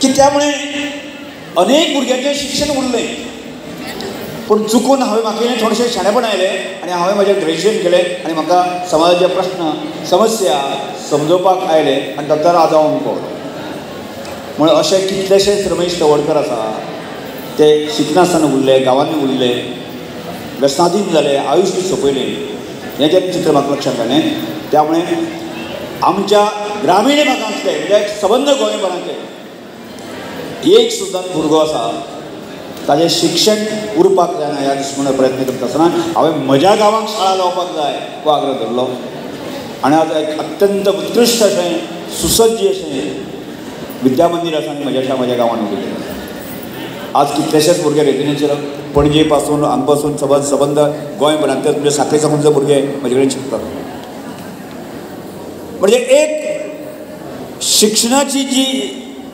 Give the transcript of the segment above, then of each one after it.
की त्यामुळे अनेक भुरग्यांचें शिक्षण उरलें. पूण चुकून हांवें म्हाका थोडेशें शाणेपण आयलें आनी हांवें म्हजें ग्रेज्युएशन केलें आनी म्हाका समाजाचे प्रश्न समस्या समजोवपाक आयले आनी डॉक्टर आज हांव पावलो. म्हणून अशे कितलेशेच रमेश तवडकर आसा ते शिकनासतना उरले, गांवांनी उरले, व्यसनाधीन जाले, आयुश्य सोंपयलें. हें जें चित्र म्हाका लक्षांत आयलें. त्यामुळे आमच्या ग्रामीण भागांतले म्हणजे सबंद गोंयभरांतले एक सुद्दां भुरगो आसा ताजें शिक्षण उरपाक जायना ह्या दृश्टीकोणान प्रयत्न करता आसतना हांवें म्हज्या गांवांक शाळा लावपाक जाय हो आग्रह धरलो आनी आज एक अत्यंत उत्कृश्ट अशें सुसज्ज अशें विद्या मंदीर आसा आनी म्हज्या म्हज्या गांवांत उबें केलें. आज कितलेशेच भुरगे रेजिडेन्शियल पणजे पासून हांगा पासून सबंद गोंयभरांतले म्हणजे साखळी साकून भुरगे म्हजे कडेन शिकतात. म्हणजे एक शिक्षणाची जी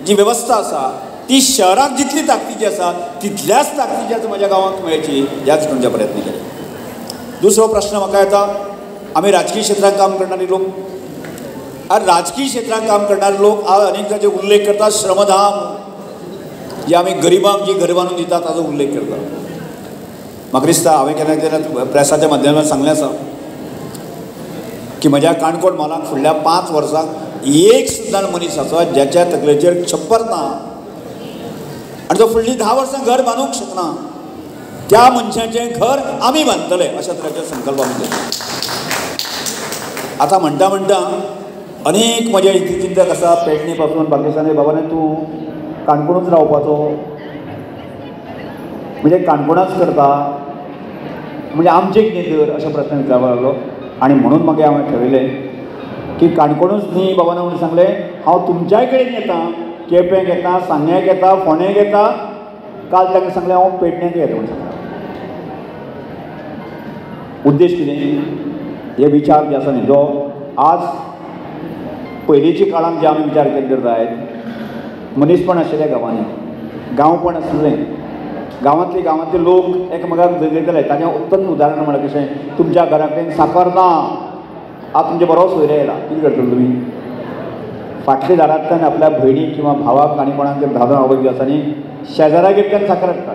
जी वेवस्था आसा ती शहराक जितली ताकदीची आसा तितल्याच ताकदीची आतां म्हज्या गांवांत मेळची ह्याच दृश्टीकोणान प्रयत्न केले. दुसरो प्रश्न म्हाका येता, आमी राजकीय क्षेत्रांत काम करणारे लोक, आज राजकीय क्षेत्रांत काम करणारे लोक आज अनेक ताचे उल्लेख करतात. श्रमधाम जे आमी गरिबांक जी घर बांदून दितात ताजो उल्लेख करतात. म्हाका दिसता हांवें केन्ना केन्ना प्रेसाच्या माध्यमांतल्यान सांगलें आसा की म्हज्या काणकोण म्हालांत फुडल्या 5 वर्सांक एक सुद्दां मनीस आसा ज्याच्या तकलेचेर छप्पर ना आनी तो फुडलीं 10 वर्सां घर बांदूंक शकना, त्या मनशाचें घर आमी बांदतले अशा तरेचे संकल्प आमी केले. आतां म्हणटा म्हणटा अनेक म्हजे हितचिंतक आसा पेडणे पासून पाकिस्तानी, बाबा तूं काणकोणूच रावपाचो, म्हणजे काणकोणाच करता, म्हणजे आमचें कितें तर अशे प्रश्न विचारपाक लागलो. आनी म्हणून मागीर हांवें ठरयलें की काणकोणूच न्ही बाबान म्हणून सांगलें हांव तुमच्याय कडेन येता, केपेंक येता, सांग्याक येता, फोंड्याक येता, काल तांकां सांगलें हांव पेडण्याक येता म्हणून सांगलें. उद्देश कितें, हे विचार जे आसा न्ही जो आज पयलींच्या काळांत जे आमी विचार केले तर जायत मनीसपण आशिल्लें गांवांनी, गांवपण आसलें, गांवांतले गांवांतले लोक एकामेकांक जगयतले. ताजें उत्तम उदाहरण म्हळ्यार कशें तुमच्या घरा कडेन साकर ना, आज तुमचे बरो सोयरो आयला, कितें करतले तुमी? फाटल्या दारांतल्यान आपल्या भयणीक किंवा भावाक आनी कोणाक जर धाडून आवय बी आसा न्ही शेजारागेर त्यान साकर हाडटा,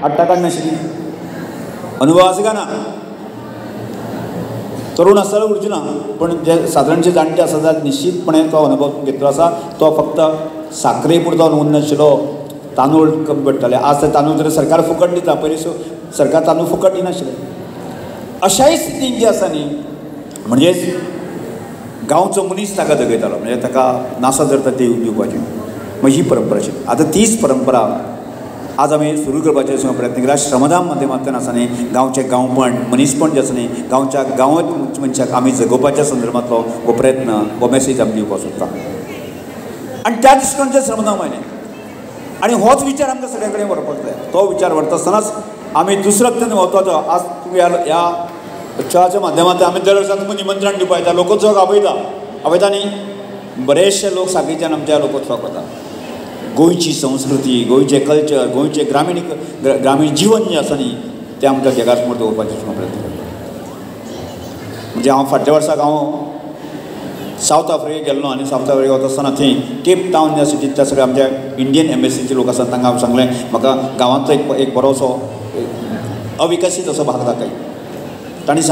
हाडटा काय नाशिल्ली अनुभव आसा काय ना? तरुण आसतना उरची ना, पण जे सादारणचे जाणटे आसा जाल्यार निश्चितपणे तो अनुभव घेतलो आसा. तो फक्त साकरे पुरतो उरनाशिल्लो, तांदूळ कमी पडटाले. आज ते तांदूळ जर सरकार फुकट दिता, पयलीं सरकार तांदूळ फुकट दिनाशिल्लें. अशाय स्थितीन जी आसा न्ही म्हणजेच गांवचो मनीस ताका जगयतालो, म्हणजे ताका नासा जर ती दिवपाची मग ही परंपरा आशिल्ली. आतां तीच परंपरा आज आमी सुरू करपाचे प्रयत्न केला. श्रमदान माध्यमांतल्यान आसा न्ही गांवचें गांवपण मनीसपण जें आसा न्ही गांवच्या गांवांत मनशाक आमी जगोवपाच्या संदर्भांतलो हो प्रयत्न हो मॅसेज आमी दिवपाक सोदता आनी त्या दृश्टीकोणाचें श्रमदान आयलें. आनी होच विचार आमकां सगळे कडेन व्हरपाक जाय. तो विचार व्हरता आसतनाच आमी दुसरो अत्यंत म्हत्वाचो आज तुमी ह्या उत्सवाच्या माध्यमांतल्यान आमी दर वर्सा तुमकां निमंत्रण दिवपाक येता, लोकोत्सवाक आपयता, आपयता न्ही, बरेचशे लोक साखळीच्यान आमच्या लोकोत्सवाक वता. गोंयची संस्कृती, गोंयचें कल्चर, गोंयचें ग्रामीण ग्रामीण जिवन जें आसा न्ही तें आमकां जगा समोर दवरपाचें प्रयत्न करता. म्हणजे हांव फाटल्या वर्साक हांव सावथ आफ्रिकेक गेल्लो आनी सावथ आफ्रिका वता आसतना थंय केप टावन ज्या सिटींत त्या सगळ्या आमच्या इंडियन एम्बेसीचे लोक आसात तांकां हांव सांगलें म्हाका गांवांतलो एक बरोसो अविकसीत असो भाग दाखय. तांणी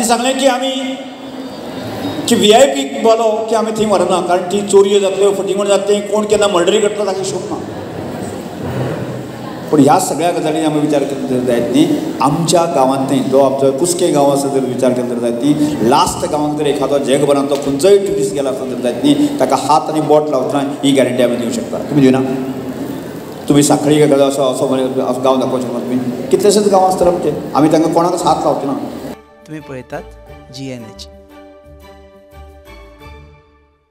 सांगलें की आमी की VIP वालो की आमी थंय व्हरना, कारण ती चोरयो जातल्यो, फटींगपण जातलें, कोण केन्ना मर्डरी करतलो ताका हिशोब ना. पूण ह्या सगळ्या गजालींनी आमी विचार केलो तर जायत न्ही आमच्या गांवांत न्ही जो आमचो कुस्के गांव आसा जर विचार केलो तर जायत न्ही लास्ट गांवांत जर एखादो जगभरांतलो खंयचोय ट्युरिस्ट गेला आसत तर जायत न्ही ताका हात आनी बोट लावतना ही गॅरंटी आमी दिवंक शकता. तुमी दिवना? तुमी साखळी एखादो असो असो गांव दाखोवंक शकता तुमी? कितलेशेच गांव आसतले आमचे, आमी तांकां कोणाकच हात लावचे ना. तुमी पळयतात GNH.